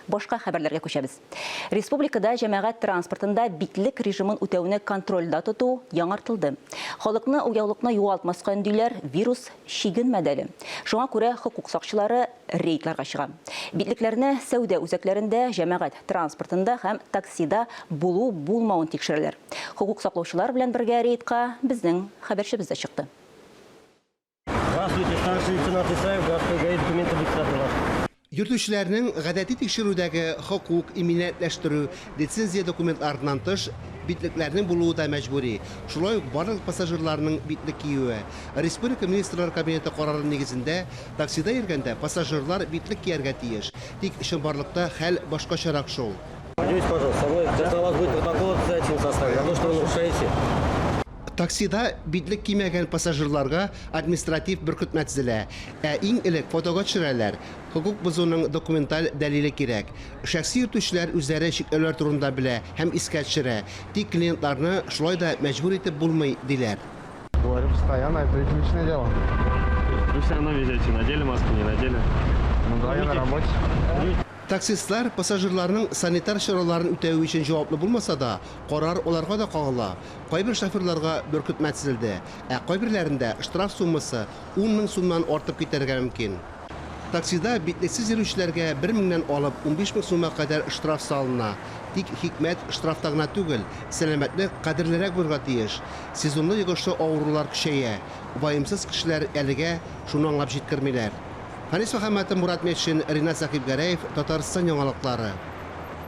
Башка хәбәрләргә күчәбез. Республикада җәмәгать транспортында битлек режимын үтәүне контрольдә тоту яңартылды. Халыкны уяулыкны югалтмаска өндиләр, вирус чигенмәде әле. Шуңа күрә хокук сакчылары рейдларга чыга. Битлекләрне сәүдә үзәкләрендә, җәмәгать транспортында һәм таксида булу-булмавын тикшерәләр. Хокук саклаучылар белән бергә рейдка безнең хәбәрчебез дә чыкты. Здравствуйте, старший лейтенант Исаев, городской ГАИ, документы будьте добры ваши. Йөртүчеләрнең гадәти тикшерүдәге хокук, иминиятләштерү, лицензия документларыннан тыш, битлекләрнең булуы да мәҗбүри. Шулай ук барлык пассажирларның битлек киюе. Республика Министрлар Кабинеты карары нигезендә, таксида йөргәндә пассажирлар битлек кияргә тиеш. Тик чынбарлыкта хәл башкачарак шул. Пройдемте, пожалуйста, со мной. Сейчас на вас будет протокол обязательно составлен за то, что вы нарушаете. Таксида битлек кимәгән пассажирларга административ беркетмә төзелә. Ә иң элек фотога төшерәләр. Хокук бозуның документаль дәлиле кирәк. Шәхси йөртүчеләр үзләре чикләүләр турында белә һәм искә төшерә. Тик клиентларны шулай да мәҗбүр итеп булмый, диләр. Говорю постоянно, это их личное дело. Вы все равно везете, надели маску, не надели. Ну да, я на работе. Таксистлар пассажирларның санитар чараларын үтәве өчен җаваплы булмаса да, карар аларга да кагыла. Кайбер шоферларга беркетмә төзелде, ә кайберләрендә штраф суммасы 10 мең сумнан артып китәргә мөмкин. Таксида битлексез йөрүчеләргә бер меңнән алып 15 мең сумга кадәр штраф салына. Тик хикмәт штрафта гына түгел, сәламәтлек кадерлерәк булырга тиеш. Сезонлы йогышлы авырулар көчәя. Ваемсыз кешеләр әлегә шуны аңлап җиткермиләр. Фәнис Мөхәммәтов, Мурат Метшин, Ринат Сәхибгәрәев, Татарстан яңалыклары.